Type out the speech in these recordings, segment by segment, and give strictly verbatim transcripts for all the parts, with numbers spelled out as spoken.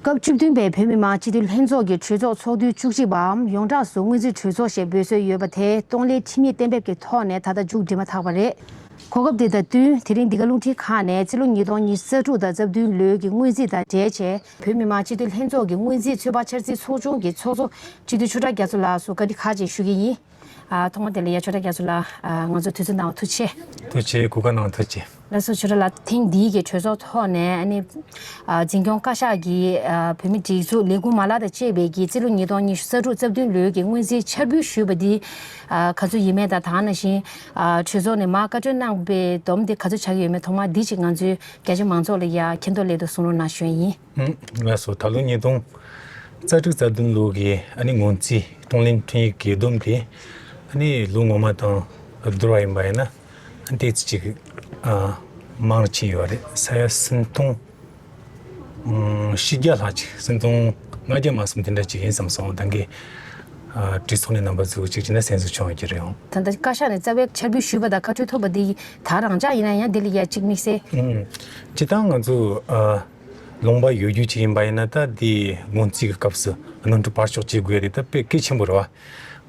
སྐབས་བཅུ་བདུན་པའི་བོད་མི་མང་སྤྱི་འཐུས་ལྷན་ཚོགས་ཀྱི་གྲོས་ཚོགས་ཚོགས་དུས་བཅུ་གཅིག་པའམ་ཡོངས་གྲགས་སུ་སྔོན་རྩིས་གྲོས་ཚོགས་ཞེས་འབོད་སྲོལ་ཡོད་པ་དེ་གཏོང་ལེན་ཁྲིམས་ཡིག་གཏན་འབེབས་ཀྱི་ཐོག་ནས་ད་ལྟ་མཇུག་སྒྲིལ་མ་ཐག་པ་རེད། གོ་སྐབས་འདི་དང་བསྟུན་དེ་རིང་འདི་ག་རླུང་འཕྲིན་ཁང་ནས་རྩིས་ལོ་ཉིས་སྟོང་ཉི་ཤུ་རྩ་དྲུག་དང་རྩ་བདུན་ལོའི་གི་སྔོན་རྩིས་དང་འབྲེལ་བྱས་བོད་མི་མང་སྤྱི་འཐུས་ལྷན་ཚོགས་ཀྱི་སྔོན་རྩིས་ཚོད་དཔག་འཆར་རྩིས་ཚོགས་ཆུང་གི་ཚོགས་གཙོ་སྤྱི་འཐུས་ཆོས་གྲགས་རྒྱ་མཚོ་ལགས་སུ་བཀའ་འདྲི་ཁག་ཅིག་ཞུ་གི་ཡིན། ཨ། ཐོག་མ་དེ་ལ་ཡ་ཆོས་གྲགས་རྒྱ་མཚོ་ལགས། ཨ། ང་ཚོ་དུས་ཚོད་གནང་བ་ཐུགས་རྗེ་ཆེ། ཐུགས་རྗེ་ཆེ། གོ་སྐབས་གནང་བ་ཐུགས་རྗེ་ཆེ། ལགས་སོ། ཆོས་གྲགས་ལགས། ཐེངས་འདིའི་གི་གྲོས་ཚོགས་ཐོག་ནས་ཨ་ནི། ཨ། འཛིན་སྐྱོང་བཀའ་ཤག་གིས། ཨ། བོད་མིའི་སྒྲིག་འཛུགས་ལས་ཁུངས་མ་ལག་དང་བཅས་པའི་གི་རྩིས་ལོ་ཉིས་སྟོང་ཉི་ཤུ་རྩ་དྲུག་རྩ་བདུན་ལོའི་གི་སྔོན་རྩིས་འཆར་འབུལ་ཞུས་པ་འདི། ཨ། ག་ཚོད་ཡིན་མིན་དང་དེ་ནང་བཞིན། ཨ། གྲོས་ཚོགས་ནས་མར་བཀའ་འཁྲོལ་གནང་པའི་སྡོམ་དེ་ག་ཚོད་ཆགས་ཀྱི་ཡོད་མེད་ཐོག་མར་འདི་ཅིག་ང་ཚོའི་རྒྱ་ཆེ་མང་ཚོགས་ལ་ཡ་མཁྱེན་རྟོགས་སླད་དུ་གསུང་རོགས་གནང་ཞུ་ཡ་ཡིན། ལགས་སོ། ད་ལོ་ཉིས་སྟོང་རྩ་དྲུག་རྩ་བདུན་ལོ་གི་ཨ་ནི་སྔོན་རྩིས་གཏོང་ལེན་ཁྲིམས་ཡིག་གི་སྡོམ་དེ་ཨ་ནི་ལོ་སྔོན་མ་དང་བསྡུར་བ་ཡིན་པ་ཡིན་ན་ཨ་ཏོག་ཙམ་ཅིག་ཨ་མང་རུ་ཕྱིན་ཡོད་རེད། ས་ཡ་སུམ་སྟོང་ཨ་བཞི་བརྒྱ་ལྷག་ཅིག་སུམ་སྟོང་ལྔ་བརྒྱ་མ་ཟིན་དེ་འདྲ་ཅིག་ཡིན་བསམ་སོང་། ད་གིན་ཨ་གྲོས་ཚོགས་ནས་རྣམ་པ་ཚོ་ཅིག་བྱས་ན་སེམས་གསོ་བྱུང་ཡོད་ཀྱི་རེད་འོང་། ད་ལྟ་བཀའ་ཤག་ནས་རྩ་བའི་འཆར་འབུལ་ཞུས་པ་དང་བཀའ་འཁྲོལ་ཐོབ་པ་འདི་ད་རང་འཇགས་ཡིན་ན་ཡང་འདི་ལ་ཡ་ཅིག་དམིགས་བསལ། ཨུམ། སྤྱིར་བཏང་ང་ཚོ་ཨ། ལུང་པ་ཡོད་རྒྱུ་ཅིག་ཡིན་པ་ཡིན་ན་ད་དེ་སྔོན་རྩིས་ཀྱི་སྐབས་སུ་སྣོན་འཕྲི་ཕར་ཕྱོགས་བྱེད་དགོས་དེ་ད་དཔེ་གལ་ཆེན་པོ་རེད་བ།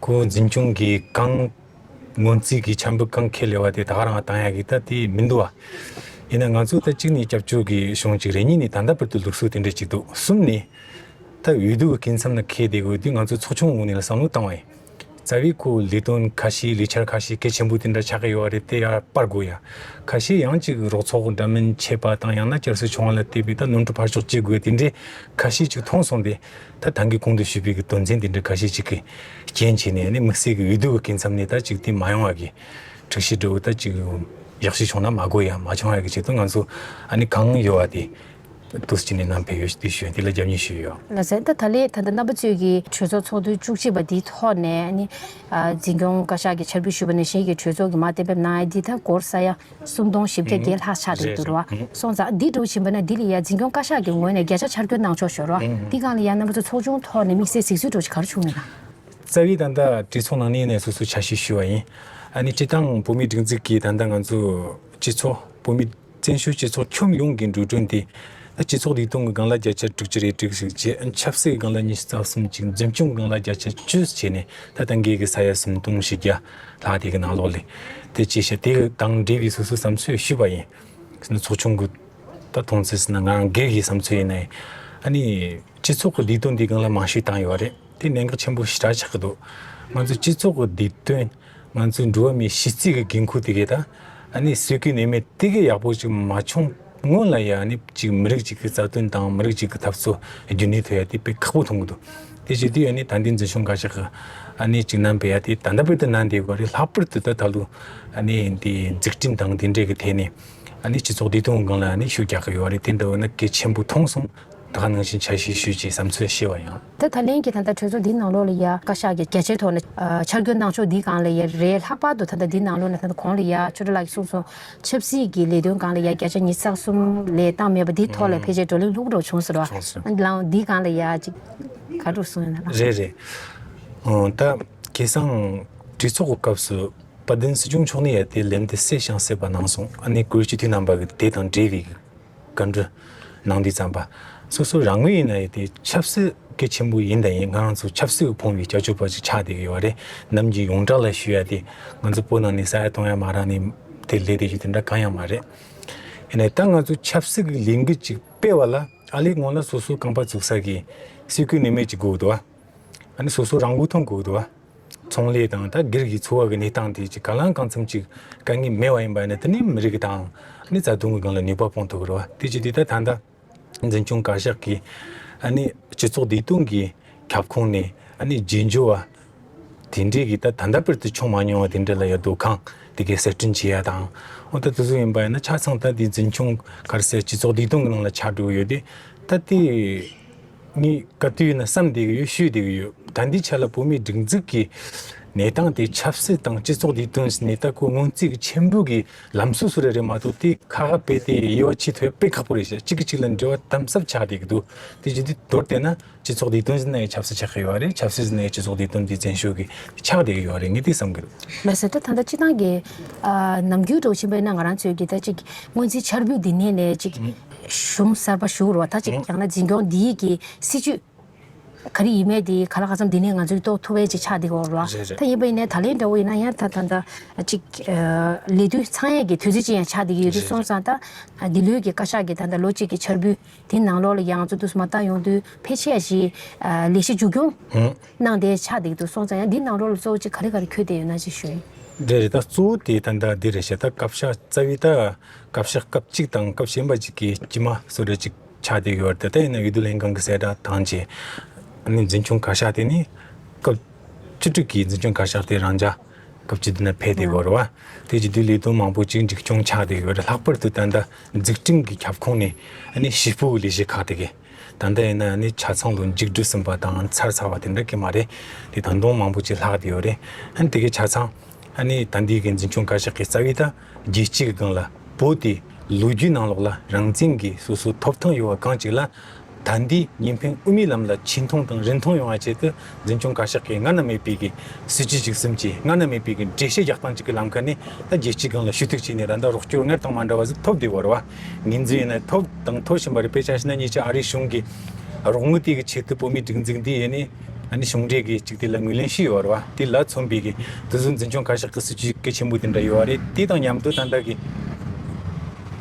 ཁོ་འཛིན་སྐྱོང་གིས་གང་སྔོན་རྩིས་ཀྱི་འཆར་འབུལ་གང་ཁས་ལེན་པ་དེ་ད་ག་རང་བཏང་ཡག་གི་ད་དེ་མི་འདུག་བ། ཡིན་ན་ང་ཚོ་ད་གཅིག་ནས་སྐྱབས་བཅོལ་གྱི་གཞུང་གཅིག་རེད། གཉིས་ནས་ད་ལྟ་བར་དུ་ལུགས་སྲོལ་དེ་འདྲ་གཅིག་འདུག་གསུམ་ནས་ད་འོས་བསྡུ་གི་སྐབས་མཚམས་ལ་འཁེལ་བསྡད་དགོས་དུས་ང་ཚོ་ཚོགས་ཆུང་ངོས་ནས་ལ་བསམ་བློ་བཏང་བ་ཡིན། རྩ་བའི་ཁོ་ལས་དོན་ཁ་ཤས་ལས་འཆར་ཁ་ཤས་གལ་ཆེན་པོ་དེ་འདྲ་ཆགས་ཀྱི་ཡོད་རེད། དེ་ཡར་སྤར་དགོས་ཡ། ཁ་ཤས་ཡང་ཅིག་རོགས་ཚོགས་འདྲ་མིན་ཆད་པ་དང་ཡང་ན་བསྐྱར་གསོ་བྱུང་བ་ལ་བལྟས་པའི་ད་སྣོན་འཕྲི་ཕར་ཕྱོགས་བྱེད་དགོས་དེ་འདྲའི་ཁ་ཤས་ཅིག་མཐོང་སོང་སྟེ། ད་ད་གིན་གོང་དུ་ཞུས་པའི་གི་དོན་ཚན་དེ་འདྲ་ཁ་ཤས་ཅིག་གི་རྐྱེན་བྱས་ནས་ཨ་ནི་དམིགས་བསལ་གི་འོས་བསྡུ་གི་སྐབས་མཚམས་ནས་ད་ཅིག་དེ་མ་ཡོང་བ་གི་འཁྲུག་གཞི་འདྲ་བོ་ད་ཅིག་ཡག་ཤོས་བྱུང་ན་མ་དགོས་ཡ། མ་བྱུང་བ་གི་ཆེད་དུ་ང་ཚོ་ཨ་ནི་གང་ཡོད་བ་དེ། དུས་ཚོད་ནས་ནམ་ཕེབས་ཡོད་དེ་ཞུ་དེ་ལ་རྒྱབ་གཉེར་ཞུས་ཡོད། ལགས་སོ། ད་ད་ལན་ད་ལྟ་རྣམ་པ་ཚོས་ཀྱི་གྲོས་ཚོགས་ཚོགས་དུས་བཅུ་གཅིག་པ་འདིའི་ཐོག་ནས་ནི་ཨ་འཛིན་སྐྱོང་བཀའ་ཤག་གིས་འཆར་འབུལ་ཞུས་པ་ནང་བཞིན་གྱི་གྲོས་ཚོགས་ཀྱི་མར་གཏན་འབེབས་གནང་ཡ་འདི་ད་སྒོར་ས་ཡ་སུམ་སྟོང་བཞི་བརྒྱ་བརྒྱད་ལྷག་ཆགས་བསྡད་འདུག་ར་བ། སོང་ཙང་འདི་འདྲ་བོ་ཕྱིན་པ་ན་འདི་ལ་ཡ་འཛིན་སྐྱོང་བཀའ་ཤག་གི་ངོས་ནས་བརྒྱ་ཆ་འཆར་སྐྱོན་གནང་ཕྱོགས་ཤོར་བ་འདི་སྒང་ལ་ཡ་རྣམ་པ་ཚོ་ཚོགས་ཆུང་ཐོག་ནས་དམིགས་བསལ་གཟིགས་ཚུལ་འདྲ་བོ་ཞིག་ག་རེ་བྱུང་མེད་ན། རྩ་བའི་ད་ལྟ་གྲོས་ཚོགས་ནང་ནས་ནས་སོ་སོ་ཆ་ཤས་ཞུས་པ་ཡིན། ཨ་ནི་སྤྱིར་བཏང་བོད་མིའི་སྒྲིག་འཛུགས་ཀྱི་ད་ལྟ་ང་ཚོ་སྤྱི་ཚོགས་བོད་མི་བཙན་བྱོལ་སྤྱི་ཚོགས་ཁྱོན་ཡོངས་ཀྱི་འགྲོ་གྲོན་དེ་ད་སྤྱི་ཚོགས་བདེ་དོན་གྱི་སྒང་ལ་བརྒྱ་ཆ་དྲུག་ཅུ་རེ་དྲུག་ཞིག་བྱས། ཆབ་སྲིད་ཀྱི་སྒང་ལ་ཉི་ཤུ་རྩ་གསུམ་ཅིག་འཛིན་སྐྱོང་སྒང་ལ་བརྒྱ་ཆ་བཅུ་བྱས་ནས་ད་ལྟ་འགན་གྱི་ས་ཡ་སུམ་སྟོང་བཞི་བརྒྱ་ལྷག་དེ་གི་ནང་ལོགས་ལས་དེ་བྱས་ཤག་དེ་དང་འབྲེལ་བའི་སོ་སོའི་བསམ་ཚུལ་ཞུས་པ་ཡིན། ཚོགས་ཆུང་གི་ད་མཐོང་ཚུལ་ཟེར་ན་ང་རང་སྒེར་གྱི་བསམ་ཚུལ་ཡིན་ནའི་ཨ་ནི་སྤྱི་ཚོགས་ཀྱི་བདེ་དོན་འདི་སྒང་ལ་མང་ཤོས་བཏང་ཡོད་རེད། དེ་གནད་འགག་ཆེན་པོ་ཞེ་དྲག་ཆགས་ཀྱི་འདུག་ང་ཚོ་སྤྱི་ཚོགས་ཀྱི་བདེ་དོན་ང་ཚོའི་འགྲོ་བ་མིའི་གཞི་རྩའི་གི་འགན་ཁུར་དེ་གས་ད་ཨ་ནི་སྲོལ་རྒྱུན་ནད་མེད་དེ་གས་ཡག་པོ་ཅིག་མ་བྱུང་སྔོན་ལ་ཡ་ཨ་ནི་ཅིག་མི་རིགས་ཅིག་གི་རྩ་དོན་དང་མི་རིགས་ཅིག་གི་འཐབ་རྩོད་རྒྱུན་གནས་ཐུབ་ཡ་དེ་དཔེ་ཁག་པོ་མཐོང་གི་འདུག་དེ་བྱེད་དུས་ཨ་ནི་ད་ལྟའི་འཛིན་སྐྱོང་བཀའ་ཤག་གི་ཨ་ནི་ཅིག་རྣམ་པས་ཡ་དེ་ད་ལྟ་བར་དུ་གནང་བསྡད་ཡོད་རེད། ལྷག་པར་དུ་ད་ད་ལོ་ཨ་ནི་འདི་འཛུགས་སྐྲུན་དང་དེ་འདྲས་ཀྱི་ཐད་ནས་ཨ་ནི་སྤྱི་ཚོགས་བདེ་དོན་སྒང་ལ་ཨ་ནི་ཤུགས་རྒྱག་གི་ཡོད་རེད། དེ་འདྲ་བ་ན་གལ་ཆེན་པོ་མཐོང་སོང་། ད་ག་ནང་བཞིན་འཆར་གཞི་ཞུས་ཀྱི་བསམ་ཚུལ་བཤད་པ་ཡང་། ད་ད་ལན་གྱི་ད་ལྟ་གྲོས་ཚོགས་འདིའི་ནང་ལོགས་ལ་ཡ་བཀའ་ཤག་གི་རྒྱ་ཆེའི་ཐོག་ནས་ཨ་འཆར་སྐྱོན་གནང་ཕྱོགས་འདིའི་སྒང་ལ་ཡ་རེད། ལྷག་པར་དུ་ད་ལྟ་འདིའི་ནང་ལོགས་ནས་ད་ལྟ་གོང་ལ་ཡ་ཆོས་གྲགས་ལགས་ཀྱིས་གསུངས་སོང་། ཆབ་སྲིད་ཀྱི་ལས་དོན་སྒང་ལ་ཡ་བརྒྱ་ཆ་ཉི་ཤུ་རྩ་གསུམ་ལས་བཏང་མེད་པ་འདིའི་ཐོག་ལ་ཕལ་ཆེར་བགྲོ་གླེང་ལྷུག་པོ་འདྲ་བོ་བྱུང་ཟེར་བ། བྱུང་སོང་། ལའང་འདིའི་སྒང་ལ་ཡ་ཅིག་ག་འདྲ་གསུངས་ཡོད་ན་ལ། རེད་རེད། ཨོ་ད་ཁ་སང་གྲོས་ཚོགས་ཀྱི་སྐབས་སུ་དཔལ་ལྡན་སྲིད་སྐྱོང་མཆོག་ནས་ཡ་དེ་ལན་དེ་གསལ་ཞིང་གསལ་བ་གནང་སོང་། ཨ་ནི་བཀུར་སྤྱི་འཐུས་རྣམ་པ་གི་དེ་དང་འབྲེལ་བའི་བཀའ་འདྲི་གནང་དུས་ཙམ་པ། སོ་སོ་རང་ངོས་ཡིན་ན་ཡང་དེ་ཆབ་སྲིད་གལ་ཆེན་པོ་ཡིན་དང་ཡིན། ང་རང་ཚོ་ཆབ་སྲིད་ཀྱི་ཕུང་བོའི་སྐྱབས་བཅོལ་བ་ཅིག་ཆགས་བསྡད་ཀྱི་ཡོད་རེད། ནམ་རྒྱུན་ཡོངས་གྲགས་ལ་ཞུ་ཡ་དེ་ང་ཚོ་བོད་ནང་ནས་ས་ཡ་གཏོང་ཡ་མ་རག་ནས་དེ་ལས་དེ་ཞུ་དེ་འདྲ་གང་ཡང་མ་རེད། ཡིན་ནའི་ད་ང་ཚོ་ཆབ་སྲིད་ཀྱི་ལས་འགུལ་ཅིག་སྤེལ་བ་ལ་ཨ་ལས་སྔོན་ལ་སོ་སོའི་རྐང་པ་འཛུགས་ས་གི་སྲིད་སྐྱོང་ནུས་མེད་ཅིག་དགོས་འདུག་བ། ཨ་ནི་སོ་སོ་རང་མགོ་ཐོན་དགོས་འདུག་བ། ཚོང་ལས་དང་ད་སྒེར་གྱི་འཚོ་བ་གི་གནས་སྟངས་དེ་ཅིག་གང་ལ་གང་འཚམ་ཅིག་དཀའ་ངལ་མེད་པ་ཡིན་པ་ཡིན་ན། དེ་ནི་མི་རིགས་ཀྱི་དང་ཨ་ནི་རྩ་དོན་གྱི་སྒང་ལ་ནུས་པ་སྤུངས་ཐུབ་ཀྱི་རེད་བ། དེ་ཅི་དེ་ད་ད་ལྟ་འཛིན་སྐྱོང་བཀའ་ཤག་གིས་ཨ་ནི་སྤྱི་ཚོགས་བདེ་དོན་གྱི་ཁྱབ་ཁོངས་ནས་ཨ་ནི་རྗེས་འཇུག་བ་དེ་འདྲས་ཀྱི་ད་ད་ལྟ་བར་དུ་བྱུང་མ་མྱོང་བ་དེ་འདྲས་ལ་ཡ་སྡོད་ཁང་དེ་གའི་གསར་སྐྲུན་བྱེད་ཡ་དང་། འོ་ད་དེ་ཚོ་ཡིན་པ་ཡིན་ན་ཆ་ཚང་ད་དེ་འཛིན་སྐྱོང་ག་རེ་ཟེར་སྤྱི་ཚོགས་བདེ་དོན་གྱི་ནང་ལ་ཆགས་འགྲོ་གི་ཡོད་དེ། ད་དེ་ངས་ག་དུས་ཡིན་ན་བསམ་བསྡད་ཀྱི་ཡོད། ཞུས་བསྡད་ཀྱི་ཡོད། ད་འདི་ཆ་ལ་བོད་མིའི་སྒྲིག་འཛུགས་ཀྱི་གནས་སྟངས་དེ་ཆབ་སྲིད་དང་སྤྱི་ཚོགས་འདི་དོན་ནས་ད་ཁོ་སྔོན་རྩིས་ཀྱི་ཆེན་པོ་གི་ལམ་སྲོལ་སུ་རེ་རེད་མ་གཏོགས་དེ་ཁ་ཁ་དཔེ་དེ་དབྱེ་བ་ཕྱེ་ཐུབ་ཡ་དཔེ་ཁག་པོ་རེད་ཤག་གཅིག་གིས་གཅིག་ལ་འབྲེལ་བ་དམ་ཟབ་ཆགས་བསྡད་ཀྱི་འདུག་དེ་བཞིན་དུ་མདོར་བསྡུས་ན་སྤྱི་ཚོགས་འདི་དོན་ཟིན་ན་ཡང་ཆབ་སྲིད་ཆགས་ཀྱི་ཡོད་རེད། ཆབ་སྲིད་ཟིན་ན་ཡང་སྤྱི་ཚོགས་འདི་དོན་དེ་བཙན་བྱོལ་གི་ཆགས་བསྡད་ཀྱི་ཡོད་རེད། ངས་དེ་བསམ་གྱི་འདུག་ལགས་སོ། ད་ད་ལྟ་སྤྱི་བཏང་གི་ཨ་ནམ་རྒྱུན་འདྲ་བོ་ཕྱིན་པ་ཡིན་ན་ང་རང་ཚོའི་གི་ད་ཅིག་སྔོན་རྩིས་འཆར་འབུལ་འདི་ནས་ནས་ཅིག་གཞུང་གསར་པ་ཞུ་རོགས་ད་ཅིག་ཡང་ན་འཛིན་སྐྱོང་འདིའི་གི་སྲིད་ཇུས་ག་རེ་ཡིན་མེད་དེ་ག་ལ་ག་ཙམ་འདི་ནས་ང་ཚོས་རྟོགས་ཐུབ་པའི་ཅིག་ཆགས་བསྡད་ཡོད་རེད་བ། རེད་རེད། ད་ཡིན་པ་ཡིན་ནའི་ད་ལན་འདྲ་བོ་ཡིན་ན་ཡང་ད་ད་ད་ཅིག་ལས་དུས་ཚང་ཡས་ཀྱི་དུས་ཚོད་ཅིག་ཡང་ཆགས་བསྡད་ཡོད་དུས་རེད་སོང་ཙང་ད་འདི་ལོའི་གི་བཀའ་ཤག་གི་ད་ད་ལོ་གཅིག་གི་འཆར་འབུལ་དེ་ནང་ལོགས་ལ་ཡང་ང་ཚོ་དུས་སུ་མ་བཏང་ཡོང་དུས་ཕལ་ཆེར་ཞིག་ལས་གཞི་མཇུག་སྐྱོང་ཧུམ། གནང་བསྡད་ཆགས་བསྡད་འདུག་སོང་ཙང་ཡང་འདི་ནང་ལོགས་ལ་གཙོ་བོ་ཅིག་ག་རེ་ག་རེ་འཁོད་བསྡད་ཡོད་ན་ཅིག་ཞུ་ཡིན། རེད་རེད། ད་གཙོ་བོ་དེ་ད་ད་འདི་རེད་ཤག་ད་བཀའ་ཤག་རྩ་བའི་ད་བཀའ་ཤག་སྐབས་གཅིག་དང་སྐབས་གཞན་པ་གཅིག་གི་དཀྱིལ་མ་སུ་རེད་ཅིག་ཆགས་བསྡད་ཡོད་རེད། ད་ཡིན་ན་འོས་བསྡུ་ལྷན་ཁང་གི་གསལ་བསྒྲགས་བཏང་རྗེས་ཨ་ནི་འཛིན་སྐྱོང་བཀའ་ཤག་དེ་ནི་སྐབས་བཅུ་དྲུག་གི་འཛིན་སྐྱོང་བཀའ་ཤག་དེ་རང་འཇགས་སྐབས་བཅུ་བདུན་ལ་ཕེབས་བསྡད་ཡོད་རེད་བ། དེ་བྱེད་དུས་ལས་དོན་མང་པོ་ཅིག་འགྲིག་སྐྱོང་ཆགས་བསྡད་ཡོད་རེད། ལྷག་པར་དུ་ད་ལྟ་འཛུགས་སྐྲུན་གྱི་ཁྱབ་ཁོངས་ནས་ཨ་ནི་ཞིབ་སྤོ་གི་ལས་གཞི་ཁག་དེ་གི་ད་ལྟ་ཡིན་ན་ཨ་ནི་ཆ་ཚང་ལོ་མཇུག་སྒྲིལ་ཟིན་པ་དང་ཚར་ཚར་བ་དེ་འདྲ་གི་མ་རེད། དེ་ད་དུང་མང་པོ་ཅིག་ལྷག་བསྡད་ཡོད་རེད། ཨ་ནི་དེ་གི་ཆ་ཚང་ཨ་ནི་ད་འདི་གི་འཛིན་སྐྱོང་བཀའ་ཤག་གི་རྩ་བའི་ད་རྒྱལ་སྤྱི་གི་སྒང་ལ་བོད་དེ་ལོ་རྒྱུས་ནང་ལོགས་ལ་རང་བཙན་གྱི་སོ་སོའི་ཐོབ་ཐང་ཡོད་པ་གང་ཅིག་ལ་ད་འདི་གཉིས་ཕན་དབུ་མའི་ལམ་ལ་ཆེ་མཐོང་དང་རིན་ཐང་ཡོང་བ་ཆེད་དུ་འཛིན་སྐྱོང་བཀའ་ཤག་གིས་སྔ་ན་མེད་པའི་གི་སྲིད་ཇུས་ཅིག་གསུམ་གྱིས་སྔ་ན་མེད་པའི་གི་འགྲེལ་བཤད་རྒྱག་སྟངས་ཅིག་གི་ལམ་ཁ་ནས་ད་རྒྱལ་སྤྱིའི་སྒང་ལ་ཞུ་གཏུག་བྱས་ནས་ར་ད་རོགས་སྐྱོར་སྔར་དང་མ་འདྲ་བ་ཟིག་ཐོབ་བསྡད་ཡོད་རེད་བ། ངོས་འཛིན་ཡིན་ན་ཐོབ་དང་ཐོབ་བཞིན་པ་རེད། དཔེ་ཆ་བཞག་ན་ཉེ་ཆར་ཨ་རིའི་གཞུང་གིས་རོགས་དངུལ་དེ་གི་ཆེད་དུ་བོད་མིའི་སྒྲིག་འཛུགས་འདི་ཡིན་ནི་ཨ་ནི་གཞུང་འབྲེལ་གྱི་ཅིག་དེ་ལ་ངོས་ལེན་ཞུས་ཡོད་རེད་བ། དེ་ལ་མཚོན་པའི་གི་དེ་ཚོ་འཛིན་སྐྱོང་བཀའ་ཤག་གི་སྲིད་ཇུས་གལ་ཆེན་པོ་དེ་འདྲ་ཡོད་རེད། དེ་དང་མཉམ་དུ་ད་ལྟ་གི་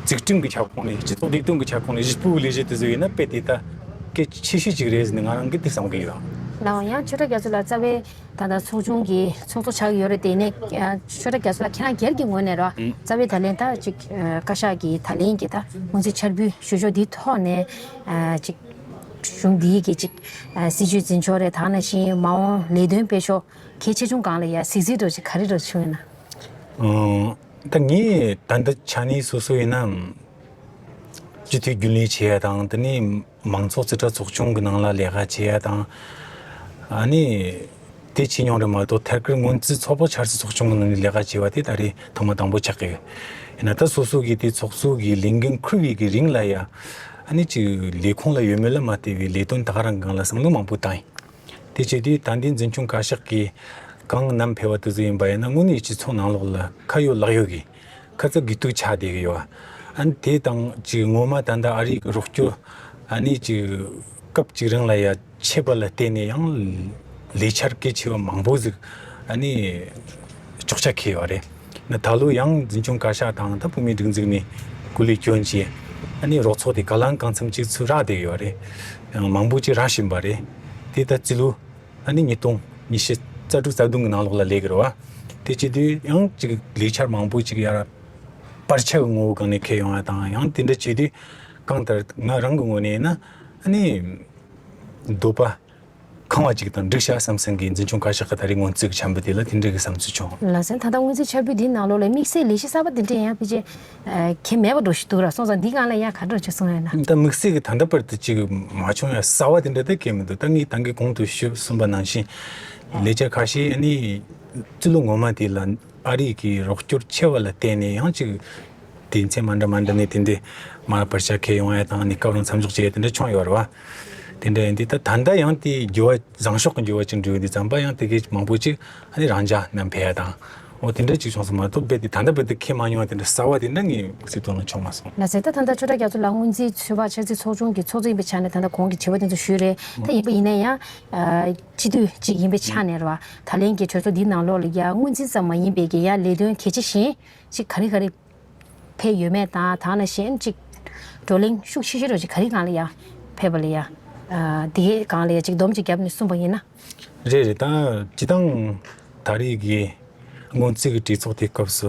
འཛུགས་སྐྲུན་གྱི་ཁྱབ་ཁོངས་ནས་སྤྱི་ཚོགས་བདེ་དོན་གྱི་ཁྱབ་ཁོངས་ནས་ཞིབ་སྤོ་གི་ལས་གཞི་དེ་ཚོ་ཡིན་ན་དཔེ་དེ་ད་གལ་ཆེ་ཤོས་ཅིག་རེད་ཟེར་ནས་ང་རང་གིས་དེ་བསམ་གི་ཡོད། ལའོ་ཡང་ཆོས་གྲགས་རྒྱ་མཚོ་ལགས་རྩ་བའི་ད་ལྟ་ཚོགས་ཆུང་གི་ཚོགས་གཙོ་ཆགས་ཀྱི་ཡོད་རེད། དེ་ནས་ཆོས་གྲགས་རྒྱ་མཚོ་ལགས་ཁྱེད་རང་སྒེར་གྱི་ངོས་ནས་རོ་རྩ་བའི་ད་ལན་ད་ཅིག་བཀའ་ཤག་གི་ད་ལན་གྱི་ད་སྔོན་རྩིས་འཆར་འབུལ་ཞུ་ཕྱོགས་འདིའི་ཐོག་ནས་ཅིག་གཞུང་འདིའི་གི་ཅིག་སྲིད་ཇུས་འཛིན་ཕྱོགས་རེད། ད་ནང་བཞིན་མ་འོངས་ལས་དོན་སྤེལ་ཕྱོགས་གལ་ཆེ་ཆུང་སྒང་ལ་ཡ་གཟིགས་ཚུལ་འདྲ་ཅིག་ག་རེ་འདྲ་བྱུང་ཡོད་ན། ཨང་། ད་ངས་ད་ལྟ་ཆ་ནས་སོ་སོ་ཡིན་ན། སྤྱི་འཐུས་རྒྱུན་ལས་བྱེད་ཡ་དང་དེ་ནས་མང་ཚོགས་རྩིས་ཁྲ་ཚོགས་ཆུང་གི་ནང་ལ་ལས་ཀ་བྱེད་ཡ་དང་། ཨ་ནི། དེ་བྱེད་མྱོང་རེད་མ་གཏོགས་ཐད་ཀར་སྔོན་རྩིས་ཚོགས་པ་འཆར་རྩིས་ཚོགས་ཆུང་གི་ནང་ནས་ལས་ཀ་བྱས་པ་དེ་ད་རེས་ཐེངས་མ་དང་པོ་ཆགས་ཀྱི་ཡོད། ཡིན་ན་ད་སོ་སོ་གིས་དེ་ཚོགས་གཙོ་གི་ལས་འགན་འཁུར་བའི་གི་རིང་ལ་ཡ། ཨ་ནི་ཅིག་ལས་ཁུངས་ལ་ཡོད་མེད་ལ་མ་ལྟོས་པའི་ལས་དོན་ད་ག་རང་སྒང་ལ་བསམ་བློ་མང་པོ་བཏང་ཡིན། དེ་བྱེད་དུས་ད་ལྟའི་འཛིན་སྐྱོང་བཀའ་ཤག་གིས་གང་བསྣམས་ཕེབས་པ་དེ་ཚོ་ཡིན་པ་ཡིན་ན་དངོས་གནས་སྤྱི་ཚོགས་ནང་ལོགས་ལ་ཁ་ཡོད་ལག་ཡོད་ཀྱི་ཁ་ཚ་དགོས་གཏུགས་ཆགས་བསྡད་ཀྱི་ཡོད། ཨ་ནི་དེ་དང་ཅིག་ངོ་མ་ད་ལྟ་ཨ་རིའི་རོགས་སྐྱོར་ཨ་ནི་ཅིག་སྐབས་ཅིག་རིང་ལ་ཡ་ཆད་པ་ལ་བརྟེན་ནས་ཡང་ལས་འཆར་གལ་ཆེ་བ་མང་པོ་ཟིག་ཨ་ནི་ཅོག་ཆ་འཁེལ་ཡོད་རེད། ན་ད་ལོ་ཡང་འཛིན་སྐྱོང་བཀའ་ཤག་དང་ད་བོད་མིའི་སྒྲིག་འཛུགས་ནས་སྐུ་ལས་བསྐྱོན་བྱས་ཨ་ནི་རོགས་ཚོགས་དེ་ག་ལ་གང་འཚམ་ཅིག་ཚུར་རག་བསྡད་ཡོད་རེད། ཡང་མང་པོ་ཅིག་རག་བཞིན་པ་རེད། དེ་ད་རྩིས་ལོ་ཨ་ནི་ཉིས་སྟོང་ཉི་ཤུ་རྩ་དྲུག་རྩ་བདུན་གྱི་ནང་ལོགས་ལ་སླེབས་ཀྱི་རེད་བ། དེ་བྱེད་དུས་ཡང་ཅིག་ལས་འཆར་མང་པོ་ཅིག་ཡར་བར་ཆད་ཀྱི་ངོ་བོ་སྒང་ནས་འཁེལ་ཡོང་ཡ་དང་ཡང་དེ་འདྲ་བྱེད་དུས་གང་ལྟར་ང་རང་གི་ངོས་ནས་ཡིན་ན་ཨ་ནི་འདོད་པ་ཁེངས་པ་ཅིག་དང་འགྲིག་ཤག་བསམ་སེམས་ཀྱི་འཛིན་སྐྱོང་བཀའ་ཤག་གི་ད་རེས་སྔོན་རྩིས་ཀྱི་འཆར་འབུལ་དེ་ལ་དེ་འདྲ་གི་བསམ་ཚུལ་བྱུང་། ལགས་སོ། ད་ལྟ་སྔོན་རྩིས་འཆར་འབུལ་འདིའི་ནང་ལོགས་ལ་དམིགས་བསལ་ལས་གཞི་གསར་པ་དེ་འདྲ་ཡང་ཕལ་ཆེར་ཁྱད་མེད་པ་འདྲ་ཞིག་འདུག་ར། སོང་ཙང་འདི་སྒང་ལ་ཡང་ག་འདྲ་ཅིག་གསུང་ཡ་ན། ད་དམིགས་བསལ་གྱི་ད་ལྟ་བར་དུ་ཅིག་མ་བྱུང་ཡ་གསར་པ་དེ་འདྲ་ད་གལ་མི་འདུག་ད་ངས་ད་གིན་གོང་དུ་ཞུས་གསུངས་པ་ནང་བཞིན་ལས་འཆར་ཁ་ཤས་ཨ་ནི་རྩིས་ལོ་སྔོན་མ་དེ་ལ་ཨ་རི་གི་རོགས་སྐྱོར་ཆེ་བ་ལ་བརྟེན་ནས་ཡང་ཅིག་དུས་ཚོད་མ་འདྲ་མ་འདྲ་ནས་དེ་འདྲའི་མར་བར་ཆད་འཁེལ་ཡོང་ཡ་དང་ཨ་ནི་སྐབས་རང་མཚམས་འཇོག་བྱེད་ཡ་དེ་འདྲ་བྱུང་ཡོད་རེད་བ། དེ་འདྲ་ཡིན་དུས་ད་ད་ལྟ་ཡང་དེ་འགྱུར་བ་བཟང་ཕྱོགས་ཀྱི་འགྱུར་བ་ཅིག་འགྲོ་ཡོད་དུས་ཙམ་པ་ཡང་དེ་གའི་མང་པོ་ཅིག་ཨ་ནི་རང་འཇགས་རྣམས་ཕེབས་ཡ་དང་། འོ་དེ་འདྲ་ཅིག་བྱུང་སོང་མ་གཏོགས་རྦད་དེ་ད་ལྟ་རྦད་དེ་ཁེལ་མ་མྱོང་བ་དེ་འདྲ་གསར་བ་དེ་འདྲ་ངས་སྲིད་དོན་ལ་བྱུང་མ་སོང་། ལགས་སེ། ད་ད་ལྟ་ཆོས་གྲགས་རྒྱ་མཚོ་ལགས་སྔོན་རྩིས་ཚོད་དཔག་འཆར་རྩིས་ཚོགས་ཆུང་གི་ཚོགས་གཙོ་ཡིན་པའི་ཆ་ནས་ད་ལྟ་གོང་གི་དྲི་བ་དེ་ཚོ་ཞུས་རེད། ད་ཡིན་པ་ཡིན་ན་ཡང་སྤྱི་འཐུས་ཅིག་ཡིན་པའི་ཆ་ནས་རེད་བ། ད་ལན་གྱི་གྲོས་ཚོགས་འདིའི་ནང་ལོགས་ལ་ཡང་སྔོན་རྩིས་ཙམ་མ་ཡིན་པའི་གི་ཡང་ལས་དོན་གལ་ཆེ་ཞིང་ཅིག་ག་རེ་ག་རེ་ཕེབས་ཡོད་མེད་དང་ད་ནང་བཞིན་ཅིག་བགྲོ་གླེང་ཤུགས་ཆེ་ཤོས་རོ་ཅིག་ག་རེ་སྒང་ལ་ཡང་ཕེབས་པ་ལ་ཡང་དེའི་སྒང་ལ་ཡང་ཅིག་སྡོམ་ཅིག་བརྒྱབ་ནས་གསུངས་པ་ཡིན་ན། རེད་རེད། ད་སྤྱི་བཏང་ད་རེས་ཀྱི་སྔོན་རྩིས་ཀྱི་གྲོས་ཚོགས་དེའི་སྐབས་སུ་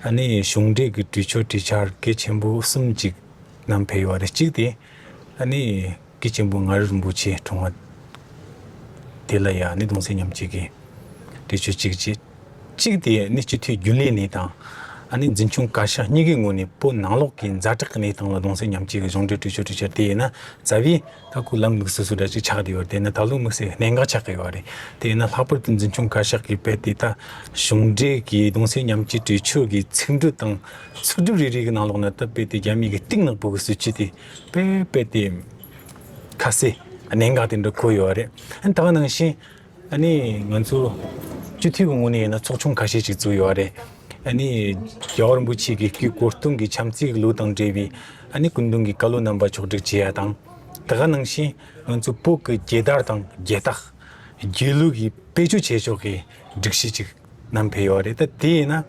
ཨ་ནི་གཞུང་འབྲེལ་གྱི་གྲོས་ཆོད་གྲོས་འཆར་གལ་ཆེན་པོ་གསུམ་ཅིག་བསྣམས་ཕེབས་ཡོད་རེད། གཅིག་དེ་ཨ་ནི་སྐུ་ཆེན་པོ་མངའ་རིས་རིན་པོ་ཆེ་འཁྲུངས་པ་དེ་ལ་ཡ་ཨ་ནི་གདུང་སེམས་མཉམ་སྐྱེད་ཀྱི་གྲོས་ཆོད་གཅིག་བྱས། གཅིག་དེ་ཨ་ནི་སྤྱི་འཐུས་རྒྱུན་ལས་གནས་སྟངས་ཨ་ནི་འཛིན་སྐྱོང་བཀའ་ཤག་གཉིས་ཀའི་ངོས་ནས་བོད་ནང་ལོགས་ཀྱི་ཛ་དྲག་གི་གནས་སྟངས་ལ་གདུང་སེམས་མཉམ་སྐྱེད་ཀྱི་གཞུང་འབྲེལ་གྲོས་ཆོད་གྲོས་འཆར་དེ་ཡིན་ན་རྩ་བའི་ད་ཁོ་ལམ་ལུགས་སོ་སོ་འདྲ་ཅིག་ཆགས་བསྡད་ཡོད་རེད། དེ་ན་ད་ལོ་དམིགས་བསལ་གནད་འགག་ཆགས་ཀྱི་ཡོད་རེད། དེ་ཡིན་ན་ལྷག་པར་དུ་འཛིན་སྐྱོང་བཀའ་ཤག་གིས་རྦད་དེ་ད་གཞུང་འབྲེལ་གྱི་གདུང་སེམས་མཉམ་སྐྱེད་གྲོས་ཆོད་ཀྱི་ཚིག་འབྲུ་དང་ཚིག་གྲུབ་རེ་རེ་གི་ནང་ལོགས་ན་ད་རྦད་དེ་རྒྱ་མི་གི་གཏིང་ནག་པོ་གི་སྲིད་བྱུས་དེ་རྦད་རྦད་དེ་ཁ་གསལ་གནད་འགག་དེ་འདྲ་གོ་ཡོད་རེད། ཨ་ནི་ད་ག་ནང་བཞིན་ཨ་ནི་ང་ཚོ་སྤྱི་འཐུས་ཀྱི་ངོས་ནས་ཡིན་ན་ཚོགས་ཆུང་ཁ་ཤས་ཅིག་བཙུགས་ཡོད་རེད། ཨ་ནི་རྒྱལ་བ་རིན་པོ་ཆེ་གི་སྐུའི་གོ་སྟོན་གྱི་འཆམ་རྩེ་གི་ལོ་དང་འབྲེལ་བའི་ ཨ་ནི་སྐུ་མདུན་གྱི་བཀའ་སློབ་རྣམ་པ་ཕྱོགས་སྒྲིག་བྱེད་ཡ་དང་། དེ་ག་ནང་བཞིན་ང་ཚོ་བོད་ཀྱི་རྒྱལ་དར་དང་རྒྱལ་རྟགས། རྒྱལ་གླུ་གི་བེད་སྤྱོད་བྱེད་ཕྱོགས་ཀྱི་སྒྲིག་གཞི་ཅིག་བསྣམས་ཕེབས་ཡོད་རེད། ད་དེ་ཡིན་ན་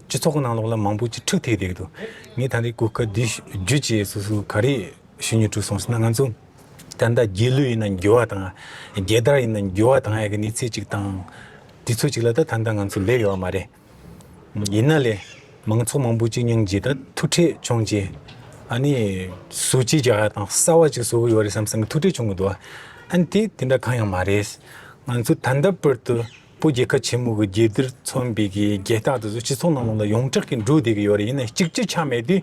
སྤྱི་ཚོགས་ཀྱི་ནང་ལོགས་ལ་མང་པོ་ཅིག་འཁྲུག་ཐེབས་བསྡད་ཀྱི་འདུག་ངས་ད་ལྟའི་གོ་སྐབས་འདི་བརྒྱུད་བྱས་སོ་སོ་ག་རེ་ཞུ་སྙིང་བྲོ་སོང་ཟེར་ན། ང་ཚོ་ད་ལྟ་རྒྱལ་གླུ་ཡིན་ན་འགྱུར་བ་བཏང་། རྒྱལ་དར་ཡིན་ན་འགྱུར་བ་བཏང་ཡ་གི་གནས་ཚུལ་ཅིག་དང་། དུས་ཚོད་ཅིག་ལ་ད་ད་ལྟ་ང་ཚོ་སླེབས་ཡོད་མ་རེད། ཡིན་ན་ལས་མང་ཚོགས་མང་པོ་ཅིག་མྱངས་རྗེས་ད་ཐུག་འཕྲད་བྱུང་རྗེས། ཨ་ནི་བཟོ་བཅོས་རྒྱག་ཡ་དང་གསར་བ་ཅིག་བཟོ་གི་ཡོད་རེད་བསམ་བསམ་གི་ཐུག་འཕྲད་བྱུང་གི་འདུག་ཨ་ནི་དེ་དེ་འདྲ་གང་ཡང་མ་རེད། ང་ཚོ་ད་ལྟ་བར་དུ་བོད་རྒྱལ་ཁབ་ཆེན་མོ་གི་རྒྱལ་དར་མཚོན་པའི་གི་རྒྱལ་རྟགས་དེ་ཚོ་སྤྱི་ཚོགས་ནང་ལོགས་ལ་ཡོངས་གྲགས་ཀྱི་འགྲོ་བསྡད་ཀྱི་ཡོད་རེད། ཡིན་ན་གཅིག་གཅིག་ཆ་མེད་དུས་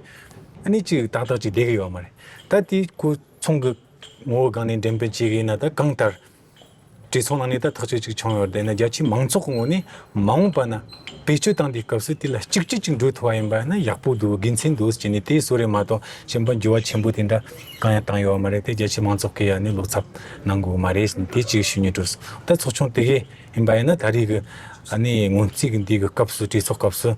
ཨ་ནི་ཅིག་ཏག་ཏག་ཅིག་བསྡད་ཀྱི་ཡོད་མ་རེད། ད་དེ་ཁོ་ཚོང་གི་ངོ་བོ་སྒང་ནས་འགྲེམས་སྤེལ་བྱེད་ཀྱི་ཡིན་ན། ད་གང་ལྟར་གྲོས་ཚོགས་ནང་ནས་ད་ཐག་གཅོད་ཅིག་བྱུང་ཡོད་རེད། ན་རྒྱ་ཆེའི་མང་ཚོགས་ཀྱི་ངོས་ནས་མ་འོངས་པ་ན་བེད་སྤྱོད་བཏང་དུས་སྐབས་སུ་དེ་ལ་གཅིག་གྱུར་ཅིག་འགྲོ་ཐུབ་པ་ཡིན་པ་ན་ཡག་པོ་འདུག་དགེ་མཚན་འདུག་ཟེར་ནས་དེ་བཟོ་རེད་མ་གཏོགས། གཞན་པ་འགྱུར་བ་ཆེན་པོ་དེ་འདྲ་གང་ཡང་བཏང་ཡོད་མ་རེད། དེ་རྒྱ་ཆེའི་མང་ཚོགས་ཀྱིས་ཡང་ནི་བློ་འཚབ་གནང་དགོས་མ་རེད་ཟེར་ནས་དེ་གཅིག་ཞུ་སྙིང་བྲོ་སོང་། ད་ཚོགས་ཆུང་དེ་གས་ཡིན་པ་ཡིན་ན་ད་རེས་ཀྱི་ཨ་ནི་སྔོན་རྩིས་ཀྱི་འདི་གི་སྐབས་སུ། གྲོས་ཚོགས་སྐབས་སུ་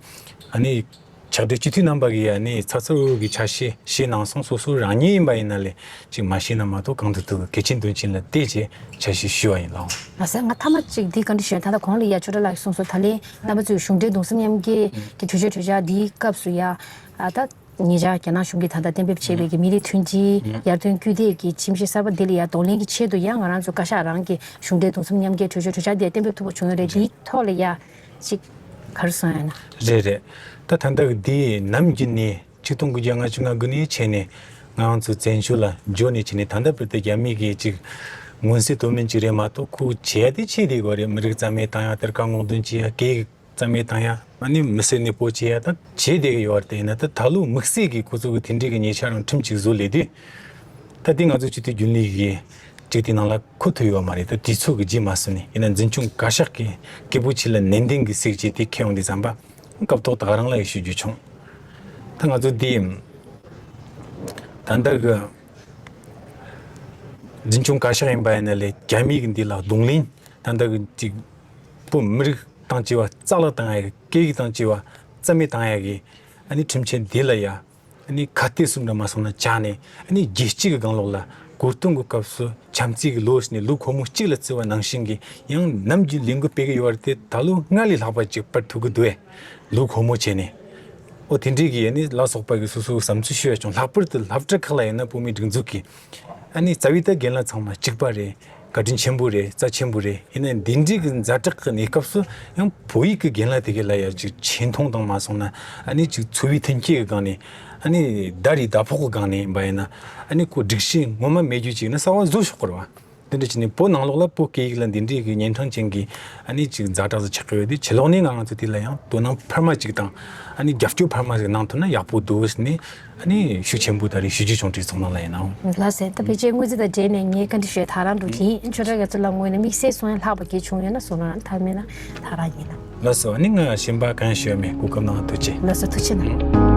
ཨ་ནི་ཕྱག་སྦྲེལ་སྤྱི་འཐུས་རྣམ་པ་གིས་ཨ་ནི་ཚ་ཚ་འུར་འུར་གྱི་ཆ་ཤས་བཞེས་གནང་སོང་། སོ་སོ་རང་ཉིད་ཡིན་པ་ཡིན་ན་ལས་ཅིག་མ་བཤད་ན་མ་གཏོགས་གང་ཐུབ་ཐུབ་གལ་ཆེན་དོན་ཆེན་ལ་བལྟས་བྱས་ཆ་ཤས་ཞུས་པ་ཡིན་ལགས། ལགས་སེ། ང་མཐའ་མ་གཅིག་འདི་བཀའ་འདྲི་ཞུ་ཡ། ད་ལྟ་གོང་ལ་ཡ་ཆོས་གྲགས་ལགས་ཀྱིས་གསུངས་སོང་། ད་ལན་རྣམ་པ་ཚོས་གཞུང་འབྲེལ་གདུང་སེམས་མཉམ་སྐྱེད་ཀྱི་གྲོས་ཆོད་གྲོས་འཆར་འདིའི་སྐབས་སུ་ཡ། ཨ་ད་ཉེ་ཆར་རྒྱ་ནག་གཞུང་གིས་ད་ལྟ་གཏན་འབེབས་བྱས་པའི་གི་མི་རིགས་མཐུན་སྒྲིལ་ཡར་ཐོན་སྐུལ་འདེད་ཀྱི་ཁྲིམས་གཞི་གསར་པ་འདི་ལ་ཡ་གདོང་ལེན་གྱི་ཆེད་དུ་ཡ། ང་རང་ཚོ་བཀའ་ཤག་རང་གི་གཞུང་འབྲེལ་གདུང་སེམས་མཉམ་སྐྱེད་གྲོས་ཆོད་གྲོས་འཆར་འདི་གཏན་འབེབས་ཐུབ་པ་བྱུང་ཡོད་རེད། འདིའི་ཐོག་ལ་ཡ་ཅིག་ག་རེ་གསུང་ཡ་ཡིན་ན། རེད་རེད། ད་ད་ལྟ་གི་འདི་ནམ་རྒྱུན་ནས་ཆིག་སྟོང་དགུ་བརྒྱ་ལྔ་བཅུ་ང་དགུ་ནས་བྱས་ནས་ང་རང་ཚོ་བཙན་བྱོལ་ལ་འབྱོར་ནས་བྱས་ནས་ད་ལྟ་བར་དུ་རྒྱ་མི་གིས་ཅིག་མངོན་གསལ་དོན་སྨིན་ཅིག་རེད་མ་གཏོགས། ཁོ་བྱེད་ཡ་དེ་བྱེད་བསྡད་ཡོད་རེད། མི་རིགས་རྩ་མེད་བཏང་ཡ། གཏེར་ཁ་སྔོག་འདོན་བྱེད་ཡ། སྐད་ཡིག་རྩ་མེད་བཏང་ཡ། ཨ་ནི་མི་སེར་གནས་སྤོ་བྱེད་ཡ་ད་བྱེད་བསྡད་ཀྱི་ཡོད་རེད། དེ་ཡིན་ན་ད་ད་ལོ་དམིགས་བསལ་གྱིས་ཁོ་ཚོ་གི་དེ་འདྲའི་གི་ཉེ་ཆར་རང་ཁྲིམས་ཅིག་བཟོ་སླེབས་དུས། ད་དེ་ང་ཚོ་སྤྱི་འཐུས་རྒྱུན་ལས་ཀྱིས་ཅིག་དེ་ནང་ལ་འཁོད་ཐུབ་ཡོད་མ་རེད། ད་དུས་ཚོད་ཀྱི་རྗེས་མ་སོང་ནས་ཡིན་ན། འཛིན་སྐྱོང་བཀའ་ཤག་གིས་སྐད་འབོད་ཆེ་ལ་ནན་ཏན་གྱི་ཟེར་བྱས་དེ་འཁྱེར་ཡོང་དུས་ཙམ་པ་སྐབས་ཐོག་ད་ག་རང་ལ་ཡི་ཞུ་རྒྱུ་བྱུང་། ད་ང་ཚོ་དེ་ད་ལྟ་གི་འཛིན་སྐྱོང་བཀའ་ཤག་ཡིན་པ་ཡིན་ན་ལས་རྒྱ་མི་གི་འདི་ལ་གདོང་ལེན། ད་ལྟ་གི་ཅིག་བོད་མི་རིགས་དང་བཅས་པ་རྩ་བརླག་བཏང་ཡ་གི། སྐད་ཡིག་དང་བཅས་པ་རྩ་མེད་བཏང་ཡ་གི་ཨ་ནི་ཁྲིམས་ཆད་འདི་ལ་ཡ། ཨ་ནི་ཁ་གཏད་གསུམ་འདྲ་མ་སོང་ན་བཅག་ནས། ཨ་ནི་རྒྱལ་སྤྱི་གི་སྒང་ལོགས་ལ་གོ་སྟོན་གྱི་སྐབས་སུ་བྱམས་བརྩེ་གི་ལོ་ཟེར་ནས་ལོ་འཁོར་མོ་གཅིག་ལ་བརྩི་བ་ནང་བཞིན་གྱི་ཡང་ནམ་རྒྱུན་ལས་འགུལ་སྤེལ་གྱི་ཡོད་རེད་དེ། ད་ལོ་སྔར་ལས་ལྷག་པ་ཅིག་སྤེལ་ཐུབ་ཀྱི་འདུག་ཨེ། ལོ་འཁོར་མོ་བྱས་ནས། ཨོ་དེ་འདྲའི་གི་ཨ་ནི་ལ་སོགས་པ་གི་སོ་སོའི་བསམ་ཚུལ་ཞུ་ཡ་བྱུང་། ལྷག་པར་དུ་སློབ་གྲྭ་ཁག་ལ་ཡིན་ན་བོད་མིའི་སྒྲིག་འཛུགས་ཀྱི་ཨ་ནི་རྩ་བའི་ད་རྒན་ལགས་ཚང་མ་གཅིག་པ་རེད། བཀའ་དྲིན་ཆེན་པོ་རེད། རྩ་ཆེན་པོ་རེད། ཡིན་ནའི་འདི་འདྲའི་གི་ཛ་དྲག་གི་གནས་སྐབས་སུ་ཡང་བོད་ཡིག་གི་རྒན་ལགས་དེ་ག་ལ་ཡ་ཅིག་ཆེ་མཐོང་དང་མ་སོང་ན། ཨ་ནི་ཅིག་འཚོ་བའི་མཐུན་རྐྱེན་གི་སྒང་ནས། ཨ་ནི་ཟླ་རེའི་ཟླ་ཕོགས་གི་སྒང་ནས་ཡིན་པ་ཡིན་ན། ཨ་ནི་ཁོ་སྒྲིག་གཞི་ངོ་མ་མེད་རྒྱུ་ཅིག་ནི་གསར་བ་བཟོ་ཆོག་གི་རེད་བ། འདི་འདྲ་བྱས་ནས་བོད་ནང་ལོགས་ལ་བོད་སྐད་ཡིག་ལ་འདི་འདྲའི་གི་གཉན་འཕྲང་ཅན་གྱི་ཨ་ནི་ཅིག་ཛ་དྲག་ཏུ་ཆགས་ཀྱི་ཡོད་དུས། ཕྱི་ལོགས་ནས་ང་རང་ཚོ་དེ་ལ་ཡང་དོ་སྣང་འཕར་མ་ཅིག་དང་། ཨ་ནི་རྒྱབ་སྐྱོར་འཕར་མ་ཞིག་གནང་ཐུབ་ན་ཡག་པོ་འདུག་ཟེར་ནས། ཨ་ནི་ཤུགས་ཆེན་པོ་ད་རེས་ཞུ་རྒྱུ་བྱུང་། གྲོས་ཚོགས་ནང་ལ་ཡིན་ནའང་། ལགས་སེ། ད་ཕལ་ཆེར་དངོས་རྫས་དང་འབྲེལ་ནས་ངའི་བཀའ་འདྲི་ཞུ་ཡ་ཐག་རང་འགྲོ་གི་ཡིན། ཆོས་གྲགས་རྒྱ་མཚོ་ལགས་ངོས་ནས་དམིགས་བསལ་གསུང་ཡ་ལྷག་པ་གལ་བྱུང་ཡོད་ན་གསུང་རོགས་གནང་། ཐ་མེད་ན་ཐག་རང་ཡིན་ལ། ལགས་སོ། ཨ་ནི་ང་གཞན་པ་གང་ཞུ་ཡ་མེད། གོ་སྐབས་གནང་བ་ཐུགས་རྗེ། ལགས་སོ། ཐུགས་རྗེ་གནང་།